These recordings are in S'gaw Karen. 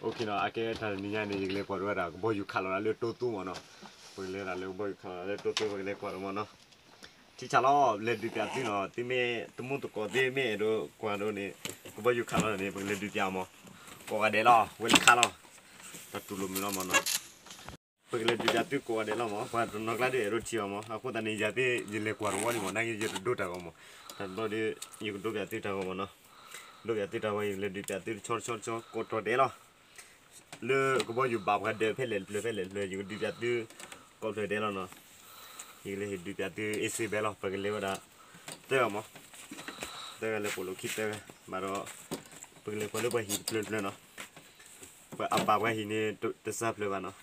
OK နီၤ, အကဲတၢ်တနံၤညါန့ၣ် ယကလဲၤကွၢ်ဒိဝဲဒၣ် ကဘီယူၤခးလီၤလၢတိသူမ့ၢ်နီၤ, ပကလဲၤဒၣ်လၢကဘီယူၤခးလီၤလၢတိသူ ပကလဲၤကွၢ်လီၤမ့ၢ်နီၤ, ထံဆၣ်လီၤ လဲၤဒုးပၠးသုနီၤ, သုမ့ၢ်တမူသကိးသ့ မ့ၢ်အဲၣ်ဒိးကွၢ်ဒိန့ၣ် ကဘီယူၤခးလီၤန့ၣ် ပကလဲၤဒုးပၠးအီၤမ့ၢ်, ကိးဂၤဒဲးလီၤ ဝဲလၢခါလီၤ, တၢ်တူၢ်လိာ်မုာ်လီၤမ့ၢ်နီၤ, ပကလဲၤဒုးပၠးသုကိးဂၤဒဲးလီၤမ့ၢ်, ပှၤတနီၤကျါဒီးအဲၣ်ဒိးထံၣ်အီၤမ့ၢ်, အဃိသတးန့ၣ် ယၤသ့ၣ် ယလဲၤကွၢ်တဝီလံမ့ၢ်, နာ်က့ယတဒိတၢ်ဂီၤမ့ၢ်, တၢ်တဘျီဒီး ယကဒိပၠးသုတၢ်ဂီၤမ့ၢ်နီၤ, ဒိပၠးသုတၢ်ဂီၤ ယကလဲၤဒုးပၠးသုတဆီတဆီတဆီ ကိးတီၤဒဲးလီၤ, လၢကဘီယူၤဘၣ်ပှၤဒၢးဖဲလဲၣ်တဖျၢၣ်ဖဲလဲၣ်တဖျၢၣ် ယကဒုးပၠးသု ကိးဖျၢၣ်ဒဲးလီၤနီၤ, ယကလဲၤဒုးပၠးသု အ့စ့ဘဲလီၤ, ပကလဲၤဝဲဒၣ် သၢဂၤမ့ၢ်, သၢဂၤလဲၤပိာ်လိာ်ခံသၢဂၤ ဘၣ်ဒီး ပကလဲၤကွၢ်လၢပှၤဟံၣ်တဖျၢၣ်တဖျၢၣ်နီၤ, ပှၤအဘၣ်ပှၤဟံၣ်န့ၣ် တစၢ်ဖျၢၣ်ဘၣ်နီၤ,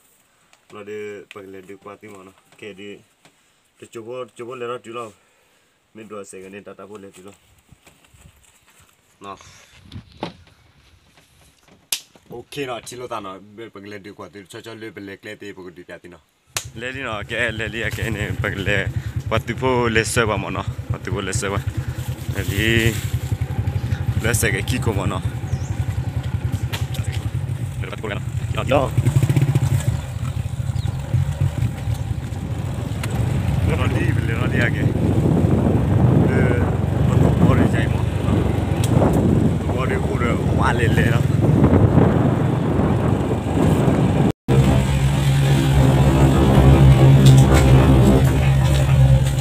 ဘျီဒီး ပကလဲၤဒုးကွၢ်သုမ့ၢ်နီၤ, ကဲဒုး တစိၢ်ဖိတစိၢ်ဖိလဲၤထီၣ်တုၤလီၤ, မ့ၢ်ဒိးစဲးဂ့ၤန့ၣ် တၢ်တၢ်ဖိလဲၤတုၤလီၤ, OK နီၤ, ထံၣ်လိာ်သးနီၤ, ပကလဲၤဒုးကွၢ်သုတဆီဆီလၢပလဲၤကျဲသ့ ပကဒုးပၠးသုနီၤ, လဲၤလံနီၤ, ကဲလဲၤလံ အကဲန့ၣ် ပကလဲၤ ပှၤသုးဖိလဲၤဆှၢပှၤမ့ၢ်နီၤ, ပှၤသုးဖိလဲၤဆှၢပှၤ လဲၤလံ လၢစဲးကဲခံခိၣ်မ့ၢ်နီၤ, လီၤဒ်ပလဲၤလီၤဒ်အကဲ, လၢ ပသဝီဒီးယၤအံၤမ့ၢ်, သဝီဒီးအိၣ်ဒီးဝါလဲၤလဲၤလီၤ,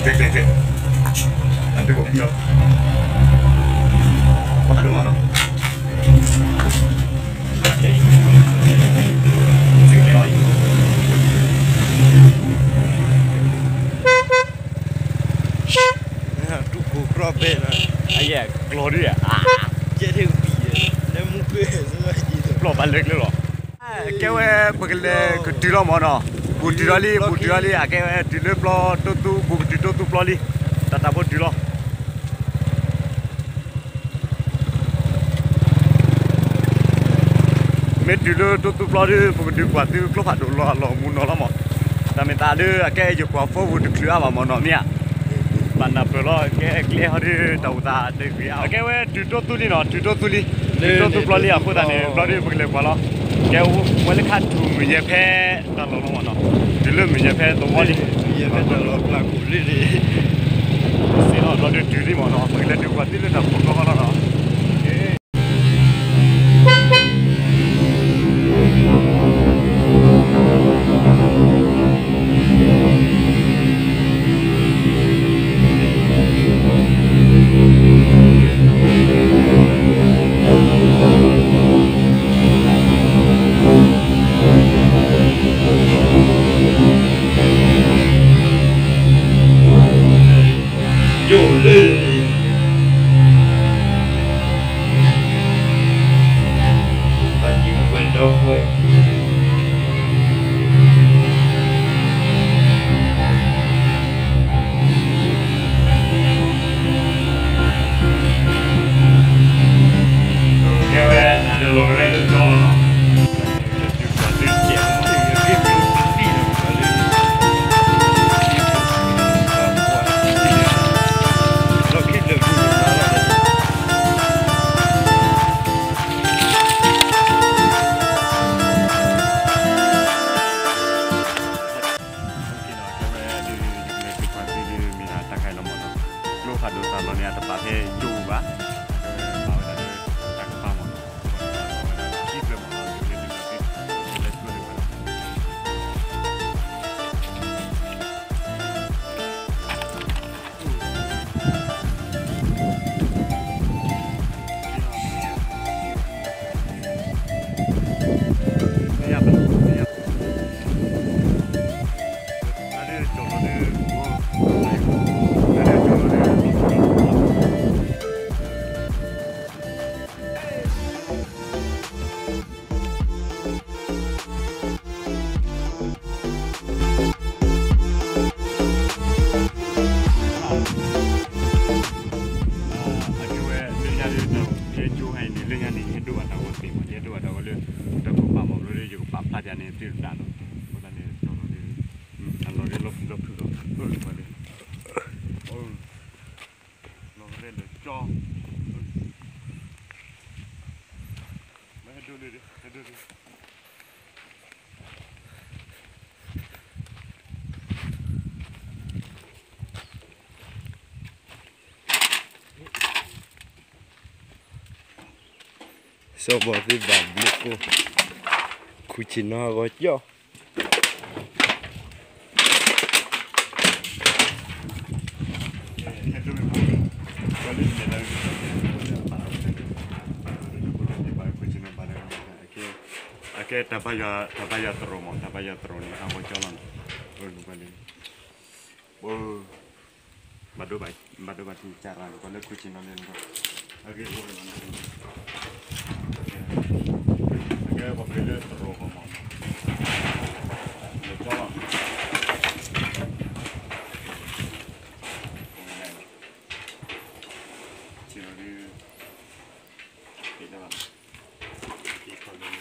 ကဲကဲကဲ, အဒိကီးဖံလီၤ, ပှၤဒိကီးနီၤ တူၢ်ကိၢ်ကြီဘဲလီၤ, အယဲၢ်ကျီၤဒု, ကဲထ့ၣ်ကပံၤ, လၢမူကွ့, ပျီၢ်ဘၣ်လဲၤကျဲလီၤ, ကဲဝဲပကလဲၤကတုၤလီၤမ့ၢ်နီၤ, ဘူးတုၤလီၤလံ ဘူးတုၤလီၤလံ, အကဲဝဲတုၤလၢပျီတိသူ ဘူးကတုၤတိသူပျီလံ, တၢ်တၢ်ဖိတုၤလီၤ မ့ၢ်တုၤလၢတိသူပျီဒီး ပကဒုးကွၢ်သုကျိဖးဒိၣ်လီၤအလီၢ်မူနီၤလီၤမး, တၢ်မ့ၢ်သးဒီး အကဲယကွၢ်ဖိပူၤတချုးအါဘၣ်မးနီၤမ့ၢ်ဧါ, ဘၣ်နၢ်ပၢၢ်လီၤ ကဲကျဲဟီဒီး တၢ်အိၣ်သးတဂ့ၤအါ, အကဲဝဲတုၤတိသူလံနီၤ, တုၤတိသူလံ, တုၤတိသူပျီလံ အဃိသတးန့ၣ် ဘျီဒီးပကလဲၤကွၢ်လီၤ, ကဲဝဲလၢခါထူၣ်မုၢ်ယဲၢ်ဖဲတၢ်လီၢ်လီၤမးနီၤ, တုၤလၢမုၢ်ယဲၢ်ဖဲသဝီလံ, မုၢ်ယဲၢ်ဖဲတၢ်လီၢ်ပျၢ်ခိၣ်လံန့ၣ် စ့လီၤဘျီဒီးတုၤလံမးနီၤ, ပကလဲၤဒုးကွၢ်သုလၢတၢ်ဖီၣ်ကျီဖီလီၤနီၤ. ယိၣ်လၢ ဘၣ်ယိၣ်ဝဲဒီဝဲ ကဲဝဲ လၢလီၤကရဲလၢကၠီလီၤနီၤ. ကဲဝဲဒုး ယကလဲၤဒုးကွၢ်သုဒုး မ့ၢ်ဒၣ်တၢ်ခါအံၤလီၤမးနီၤ, ကျိဖးဒိၣ်သးလီၤန့ၣ် အတပာ်ဖဲယိၣ်ပူၤဘၣ်, ဘၣ်ဝဲဒၣ်လၢတၢ်ကပၤမးနီၤ, ခံဖျၢၣ်မးနီၤ, ယကလဲၤဒုးကွၢ်သု, ယကလဲၤဒုးကွၢ်သု အကဲဝဲလၢညါဒီး ယဲကၠိဟဲအံၤန့ၣ် လၢညါန့ၣ် ယဟဲဒိးဘၣ်တၢ်ဂီၤသ့မး, ယဟဲဒိးဘၣ်တၢ်ဂီၤလၢ တၢ်ခိၣ်ပာ်မးဘျီဒီး ယကပာ်ဖျါပၠးန့ၣ် သုတဒၣ်လီၤ. အဃိသတးန့ၣ် ကၠီလီၤဒီး အလီၢ်ဒီးလီၤဖုလီၤဖုလီၤ လီၤရဲလၢကၠီ မ့ၢ်ဟဲ စီၤဘီသ့ၣ်ဘၣ်ဘျုးကိၣ်, ခူၣ်ဆ့ၣ်နီၤဟးဂီၤကၠီၣ်. အကဲ တၢ်ဘါယွၤ တၢ်ဘါယွၤသရိာ်မး တၢ်ဘါယွၤသရိာ်န့ၣ် ဟးဂီၤကၠီၣ်လီၤနီၤ, ပ ဘၣ်ဒိဘၣ် ဘၣ်ဒိဘၣ်ထံၣ်ကၢ်ရၤန့ၣ် ပှၤလၢခူၣ်ဆ့ၣ်နီၤန့ၣ် အကဲအိၣ်လီၤနီၤ, အကဲပှၤဖဲလၢသရိာ်ကီၢ်မး, လၢကၠီၣ်လီၤ, ဆ့ၣ်နီၤဒုး အိၣ်တ့ၢ်အံၤလီၤ လီၤ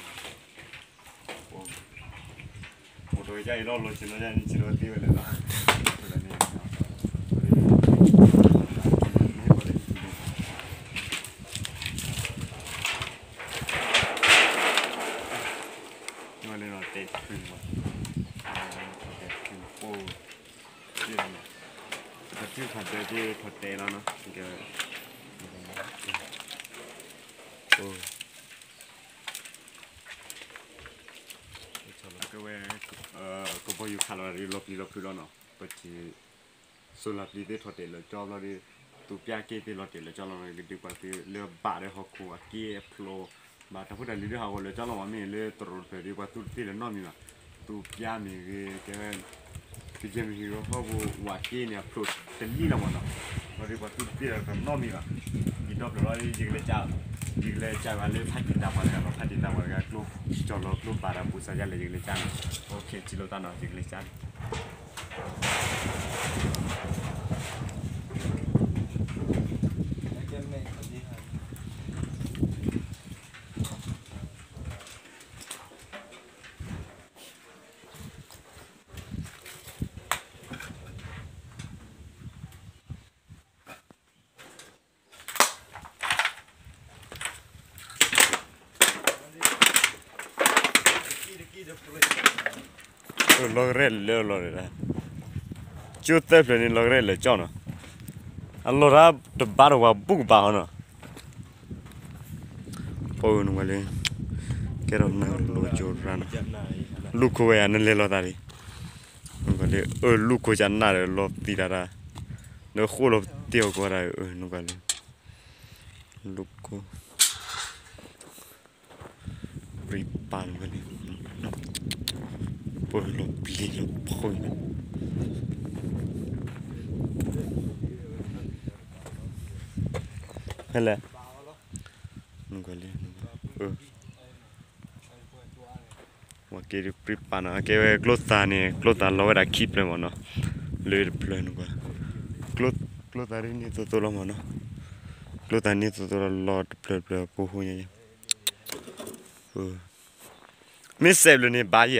ဆ့ၣ်နီၤယါန့ၣ် ဆ့ၣ်နီၤသ့ဝဲလဲၣ်နီၤ, တဲဖုၣ်န့ၣ်, တဲဖုၣ်န့ၣ်, ပှၤထံၣ်ဖးဒိၣ်သ့ၣ်ထီၣ်တဲလီၤနီၤ, ကဲဝဲ, ကဲဝဲ, ကဘီယူၤခးလီၤဒ်လီၤပျံၤလီၤဖုးလီၤနီၤ, ပထံၣ် စိလၤပျံၤသ့ၣ်ထီၣ်တဲာ်လၢကၠီဘျီဒီး သူပျၢ်က့သ့ၣ်လီၤတဲာ်လၢကၠီလီၤ, ကဒုးပှၤသ့လၢဘၣ်ဒီးဟီၣ်ခိၣ်အက့အဖျိ, ဘၣ်တၢ်ဖိတၢ်လံၤဒုးဟးဂီၤလၢကၠီလီၤမး, မ့ၢ်လၢသရိာ်တဖျၢၣ်ဒီး ပှၤသူတသ့လၢၤနီတမံၤဘၣ်, သူပျၢ်မ့ၢ်ဂ့ၤ ကဲဝဲ ကယဲၢ်မ့ၢ်ဂ့ၤ ဟီၣ်ခိၣ်ဝးက့န့ၣ် အဖျိတလံၣ်လီၤမးနီၤ, ဘျီဒီးပှၤသူတသ့လၢၤနီတမံၤဘၣ်, ယဒီဖျၢၣ်လီၤဒီး ယကလဲၤကၠီ, ယကလဲၤကၠီဘၣ်လၢဖးတံၢ်တၢ်ပှၤတဂၤလီၤ, ဖးတံၢ်တၢ်ပှၤတဂၤကျိ, ကၠီလီၤကျိဘၣ်ဒီးပူၤစါယါလဲၣ် ယကလဲၤကၠီန့ၣ်, အိၣ်ခ့ ထံၣ်လိာ်သးနီၤ ယကလဲၤကၠီန့ၣ် လီၤကရဲၣ်လၢလီၤဒၣ်, ကၠိသၢဖျၢၣ်န့ၣ် လီၤကရဲၣ်လၢကၠီနီၤ, အလီၤတၢ်တဘါတဝၤဘူးကဘၣ်အီၤနီၤ, ပနုၤဝဲလၢ, ကဲထီၣ်နၤလီၤကၠိရၣ်နီၤ, လူၢ်ခိၣ်ဝဲယါ နလဲၤလီၤသးလံ, နကွၢ်လၢ အၢ လူၢ်ခိၣ်ကနၣ်ဒီးလီၤသံတၢ်တၢ်, နဃိလီၤတ့ၢ်အီၤကီးဒၣ် နကွၢ်လၢ, လူၢ်ခိၣ် ပြံပာ်လီၤဝဲန့ၣ်, ပလီၤပျံၤလီၤဖုးန့ၣ်, ဟဲလဲၣ်, နကွၢ်လၢ, အၢ ဝဲက့ၤပြံပာ်နီၤ, အကဲဝဲကျိသၣ်န့ၣ် ကျိသၣ်လီၤဝဲဒၣ်ခံဖျၢၣ်မးနီၤ, လၢတဖျၢၣ်နကွၢ်, ကျိသၣ်ဒ်န့ၣ်သိးသိးလီၤမးနီၤ, ကျိသၣ်န့ၣ်သိးသိးလီၤ လီၤတဖျၢၣ်တဖျၢၣ်ပူၤဟူညါညါ, မ့ၢ်စဲးဘျုးန့ၣ်ဘၣ်ယၤ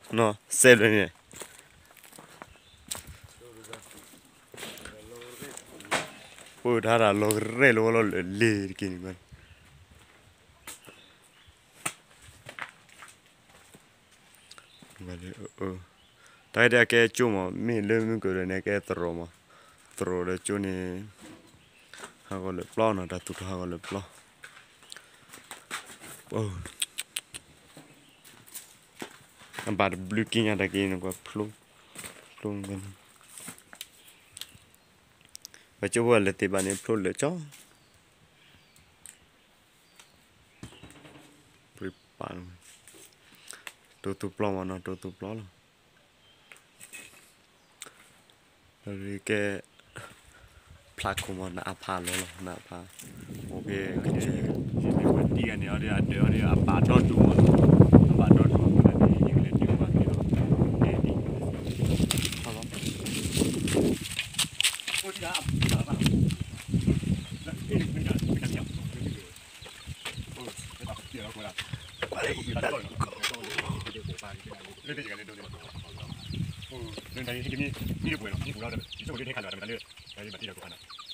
နီၤ စဲးဘျုးန့ၣ် ပၢၢ်ထါတၢ်လီၤကရဲၣ်လီၤဝဲလီၤလၢလ့ၤတက့ၢ်န့ၣ်, တၢ်ဂ့ၢ်ဒ်အကဲကၠိမး မ့ၢ်လၢမုၢ်ကၢၤဒၢးန့ၣ် ကဲသရိာ်မး, သရိာ်ဒီးကၠိန့ၣ် ဟးဂီၤလၢပျီနီၤ တၢ်သူၣ်ထီၣ်ဟးဂီၤလၢပျီ အဘၣ်တဘျုးက့ညါတၢ်က့ၤန့ၣ် ကွၢ်ဖျိ, ဖျိန့ၣ်, ပှၤကၠိဖိလဲၤသ့ဘၣ်န့ၣ် ဖျိလၢာ်ကၠီ, ပြံပာ်, တိၢ်သူပျီမးနီၤ တိၢ်သူပျီလီၤ. ကဲ ဖျါခိၣ်မး နအါဖးလီၤလီၤ နအါဖး, အိၣ်ဖဲ ယမ့ၢ်ဝဲတံၢ်ဂၤန့ၣ် အီၤဒီးအဒၢးအီၤဒီးအဘၣ်ဒီဒူၣ်မးနီၤ, အဘၣ်ဒီဒူၣ်အဃိသတးန့ၣ် ယကလဲၤဒုးပှၤက့ၤလီၤ, ကဲဒ် လၢတၢ်ဂ့ၢ်တမံၤ မံတပှဲၤလီၤ မံပူၤလီၤ မံပူၤလီၤ တမံၤလၢ တၢ်ဂ့ၢ်ဘၣ်တံၢ်တၢ်ကိၢ်ဖးန့ၣ်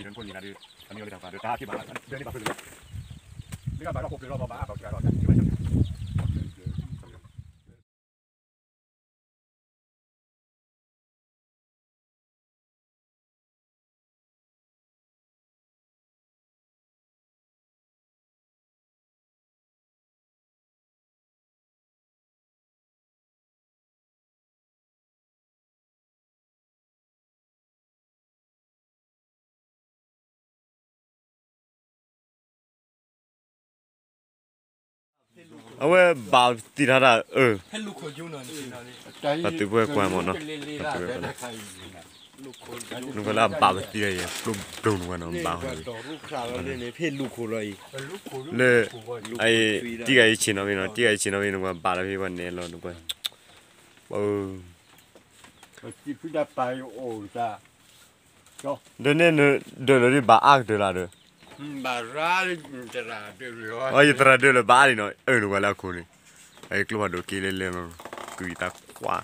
အ့ၣ်လၢနကိးနံၤနၤဒီး အမ့ၢ်ဝဲလၢတၢ်ပာ်ဒီးတၢ်ဟးက့ၤဘၣ်လၢ ဒၢးန့ၣ်ဘၣ်ဖဲလဲၣ် မ့ၢ်ကဘၣ်ဒီးအိၣ်ဖျဲၣ်လီၤဘၣ်ဘၣ်ဘၣ်က့ၤဒီးတၢ်က့ၤဘၣ်ဆၣ် အဝဲဘၣ်သံတၢ်ဒၣ်အၢ ဘၣ်သုးပှဲၤကွၢ်မးနီၤ နကွၢ်လၢအဘၣ်ပသံဒီးယဲ ကျိဘျိနကွၢ်နီၤ ဘၣ်ဃီလံ လၢ တံၢ်ဂၤအံၤဆ့ၣ်နီၤဖဲနီၤ တံၢ်ဂၤအံၤဆ့ၣ်နီၤဖဲနကွၢ် ဘၣ်လီၤဖဲပှၤနဲလီၤနကွၢ် ပ ဒီးန့ၣ်နဒၢးလၢၤဒ်ဘၣ်အါကတၢၢ်လၢဒီး အ ယသရၣ်ဒၢးလၢၤဘၣ်အါဒံးနီၤ အၢနကွၢ်လၢအခိၣ်န့ၣ် အကျိဖးဒိၣ်က့လၢလဲၤလီၤ ကွံာ်တၢ်ကွၢ်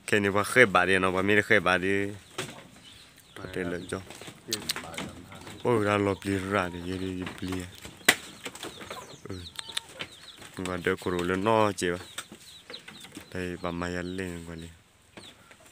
ခဲန့ၣ်ပှၤဃဲဘၣ်ဒံးနီၤ ပှၤမ့ၢ်တဃဲဘၣ်ဒံး ပှၤတဲလၢကၠီ ပှၤဝဲဒၣ်လီၤပျံၤရၣ်ဒံး ယဲဒ်ယပျံၤ နကွၢ်ဒၢးခိၣ်ရိၣ်လၢနီၢ်ကဲဘၣ် တၢ်အံၤပှၤမၤယၤလဲၣ်နကွၢ်လံ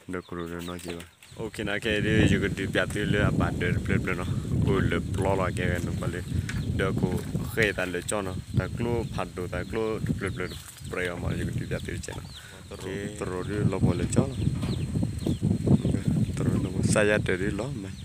ဒၢးခိၣ်ရိၣ်လၢနီၢ်ကဲဘၣ် အိၣ်ခ့နၤခဲအံၤဒ် ယကဒုးပျးသုလၢအဘၣ်ဒၢးတဖျၢၣ်တဖျၢၣ်နီၤ အိၣ်လၢပျီလီၤကဲဂဲၤနကွၢ်လၢ ဒၢးခိၣ်ဃဲသးလၢကၠီနီၤ တၢ်ကျိဖးဒိၣ်တၢ်ကျိတဖျၢၣ်တဖျၢၣ်တပှဲၤအီၤမး ယကဒုးပျးသုတကဲးနီၤ တရိးဒ်လီၤပှီၢ်လၢကၠီလီၤ တရိးလီၤပှီၢ် စၢ်ယါတၢၢ်ဒ်လီၤမး